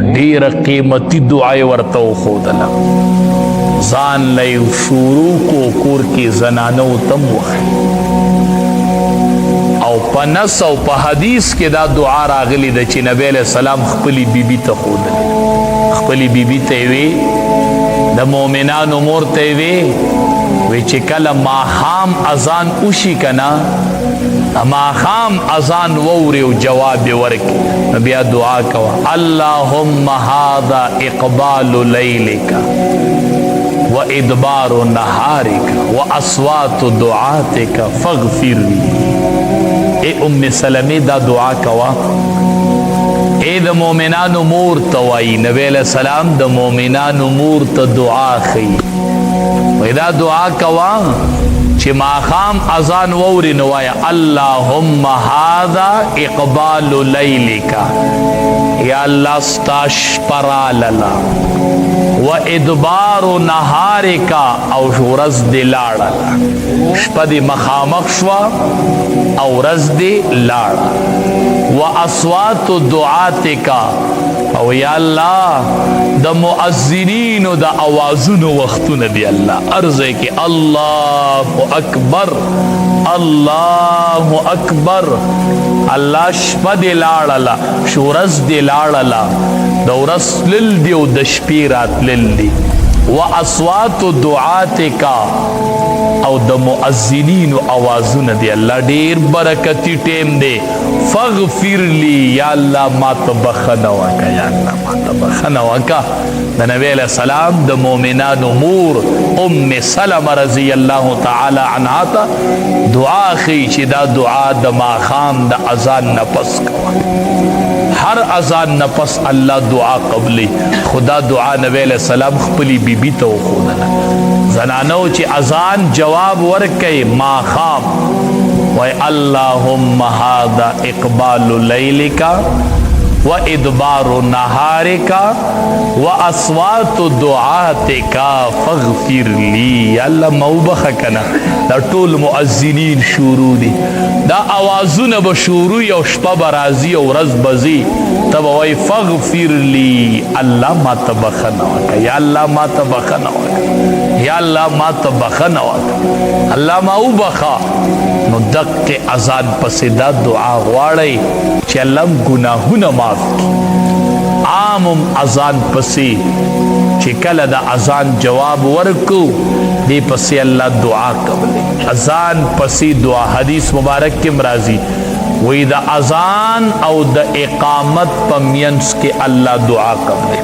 ډیره قیمتي دعا یې ورته وښودله. ځان له یې شروع کو، کور کې زنانو ته هم وښیي. او په نص او په حدیث کې دا دعا راغلې ده چې نبی علیه السلام خپلې بیبي ته ښودلې ده. خپلې بیبي ته یې وی، د مؤمنانو مور ته یې وی، وی چې کله ماښام اذان وشي که نه، ماښام اذان ووري او جواب یې ورکړي، نو بیا دعا کوه، اللهم هذا اقبال لیلک و ادبار نهارک و اصوات دعاتک فاغفر لی. اے ام سلمې دا دعا کوه. اے د مؤمنانو مور ته وایي، نبی علیہ السلام د مؤمنانو مور ته دعا ښیي، وایي دا دعا کوه چې ماښام اذان ووري نو وایه اللهم هذا اقبال لیلک، یا الله ستا شپه رالله، و ادبار نهارک، او ورځ دې لاړله، شپه دې مخامخ شوه او ورځ دې لاړه، و اصوات دعاتک، او یا الله د مؤذنینو د اوازونو وختونه دی الله ارزه کې الله اکبر الله اکبر. الله شپه دی لاړله، ورځ دی لاړله، د ورځ تلل دی او د شپې راتلل دی، و اصوات دعاتک، او د مؤذنینو اوازونه دی الله ډیر برکتی ټیم دی، فاغفر لی، یا الله ما ته بخنه وکړه، یا الله ما ته بخنه وکړه. د نبی علیہ السلام د مؤمنانو مور ام سلمہ رضی الله تعالی عنها ته دعا خي چې دا دعا د ماخام د اذان نه پس کوه. هر اذان نه پس الله دعا قبلي. خدا دعا نبی علیہ السلام خپلی بیبي ته وښودله. زنانو چې اذان جواب ورکړي ماخام، وای اللهم هذا اقبال لیلک و ادبار نهارک و اصوات دعاتک فاغفر لی. یا الله ما وبخښه کنه، دا ټول مؤذنین شروع دي، دا اوازونه به شروع او شپه به راځي او ورځ به ځي، ته به وایي فاغفر لی، الله ما ته بخښنه وکړه، یا الله ما ته بخښنه وکړه، یا الله ما ته بخښنه وکړه، الله ما وبخښه. نو دقه اذان پسې دا دعا غواړئ چې الله ګناهونه معاف کړي. عام اذان پسې چې کله د اذان جواب ورکو، دې پسې الله دعا قبلې. اذان پسې دعا حدیث مبارک کې مرাজি، وی د اذان او د اقامت په مینس کې الله دعا قبلې.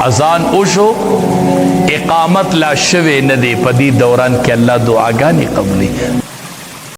اذان وشو، اقامت لا شوه نه دی، په دې دوران کې الله دعاګانې قبلې.